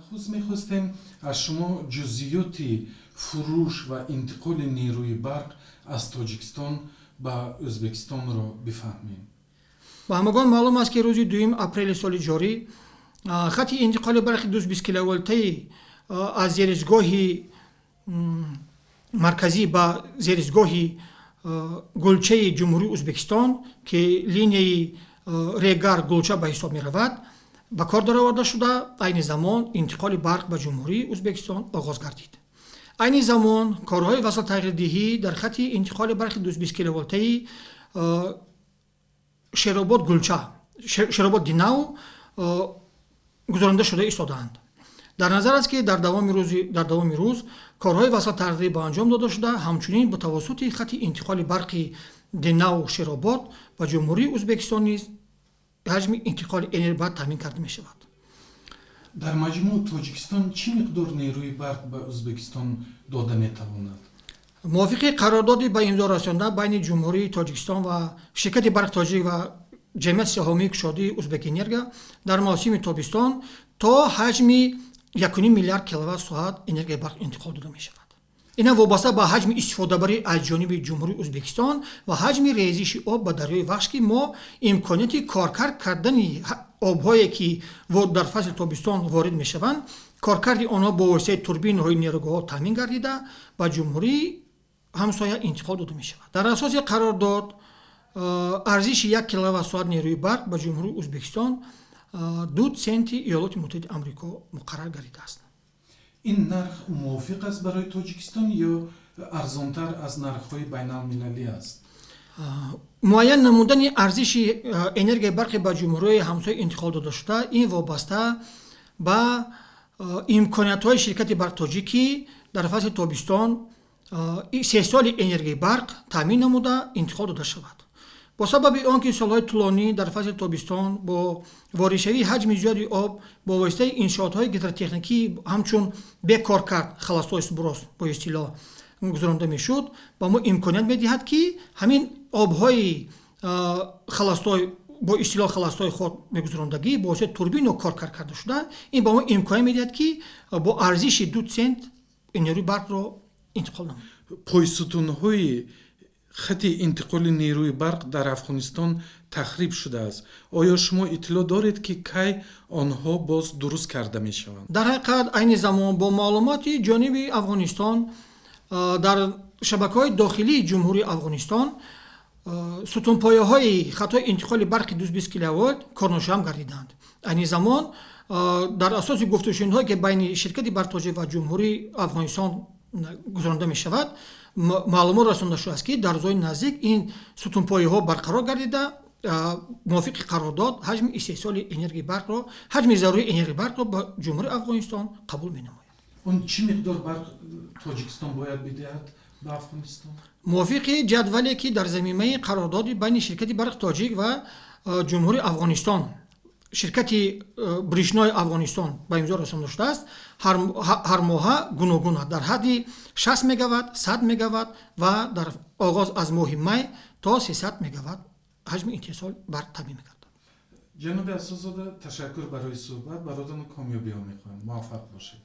Нахуст мехостем аз шумо ҷузъиёти фурӯш ва интиқоли нерӯи барқ аз Тоҷикистон ба Ӯзбекистонро бифаҳмем. Ба ҳамагон маълум аст, ки рӯзи 2 апрели соли ҷорӣ хати интиқоли барқи 220 киловолтаи аз зеристгоҳи марказӣ ба зеристгоҳи Гулчаи Ҷумҳурии Ӯзбекистон, ки линияи Регар Гулча ба ҳисоб меравад, ба кор дароварда шуда, айни замон интиқоли барқ ба Ҷумҳурии Ӯзбекистон оғоз гардид. Айни замон корҳои васлтағйирдиҳӣ дар хати интиқоли барқи 220 киловолтаи Шеробод Гулча, Шеробод Динав гузаронида шуда истодаанд. Дар назар аст, ки дар давоми рӯз корҳои васлтағйирдиҳӣ ба анҷом дода шуда, ҳамчунин ба тавассути хати интиқоли барқи Динаву Шеробод ба Ҷумҳурии Ӯзбекистон низ ҳаҷми интиқоли энергия барқ таъмин карда мешавад. Дар маҷмӯъ Тоҷикистон чӣ миқдор нерӯи барқ ба Ӯзбекистон дода метавонад? Мувофиқи қарордоди ба имзо расонда байни Ҷумҳурии Тоҷикистон ва ширкати Барқи Тоҷик ва Ҷамъияти саҳомии кушодии Узбекэнерго, дар мавсими тобистон то ҳаҷми 1,5 миллиард киловатт соат энергияи барқ интиқол дода мешавад. Ина вобаста ба ҳаҷми истифодабарӣ аз ҷониби Ҷумҳурии Ӯзбекистон ва ҳаҷми резиши об ба дарёи Вахш, ки мо имконияти коркард кардани обҳое, ки дар фасли тобистон ворид мешаванд, коркарди онҳо бо воситаи турбинаҳои нерӯгоҳҳо таъмин гардида, ба ҷумҳурии ҳамсоя интиқол дода мешавад. Дар асоси қарордод арзиши 1 киловатт соат нерӯи барқ ба Ҷумҳурии Ӯзбекистон 2 центи Иёлоти Муттаҳидаи Амрико муқаррар гардидааст. Ин нарх мувофиқ аст барои Тоҷикистон ё арзонтар аз нархҳои байналмилалӣ аст? Муайян намудани арзиши энергияи барқи ба ҷумҳурии ҳамсоя интиқол дода шуда, ин вобаста ба имкониятҳои ширкати Барқи Тоҷик, ки дар фасли тобистон истеҳсоли энергияи барқ таъмин намуда, интиқол дода шавад. Бо сабаби он ки солҳои тӯлонӣ дар фасли тобистон бо воридшавии ҳаҷми зиёди об бо воситаи иншоотҳои гидротехникӣ ҳамчун бекоркард, холостой сброс бо истилоҳ, гузаронда мешуд, ба мо имконият медиҳад, ки ҳамин обҳои холостой, бо истилоҳ холостой ход мегузарондагӣ, бо воситаи турбино коркард карда шуда, ин ба мо имконият медиҳад, ки бо арзиши 2 цент нерӯи барқро интиқол намоем. Пойсутунҳои хати интиқоли нерӯи барқ дар Афғонистон тахриб шудааст. Оё шумо иттилоъ доред, ки кай онҳо боз дуруст карда мешаванд? Дар ҳақиқат, айни замон бо маълумоти ҷониби Афғонистон дар шабакаҳои дохилии Ҷумҳурии Афғонистон сутунпояҳои хатҳои интиқоли барқи 220 киловолт корношоям гардиданд. Айни замон дар асоси гуфтушунидҳое, ки байни ширкати Барқи Тоҷик ва Ҷумҳурии Афғонистон гузаронда мешавад, маълумот расонда шудааст, ки дар рӯзҳои наздик ин сутунпояҳо барқарор гардида, мувофиқи қарордод ҳаҷми истеҳсоли энергияи барқро, ҳаҷми зарурии энергияи барқро ба Ҷумҳурии Афғонистон қабул менамояд. Он чӣ миқдор барқ Тоҷикистон бояд бидиҳад ба Афғонистон? Мувофиқи ҷадвале, ки дар замимаи қарордоди байни ширкати Барқи Тоҷик ва Ҷумҳурии Афғонистон, ширкати Брешнои Афғонистон ба имзо расонда шудааст, ҳар моҳа гуногун аст: дар ҳадди 60 мегаватт, 100 мегаватт ва дар оғоз аз моҳи май то 300 мегаватт ҳаҷми истеҳсол барқ таъмин мегардад. Ҷаноби Асосзода, ташаккур барои суҳбат. Баротон комёбиҳо мехоҳам, муваффақ бошед.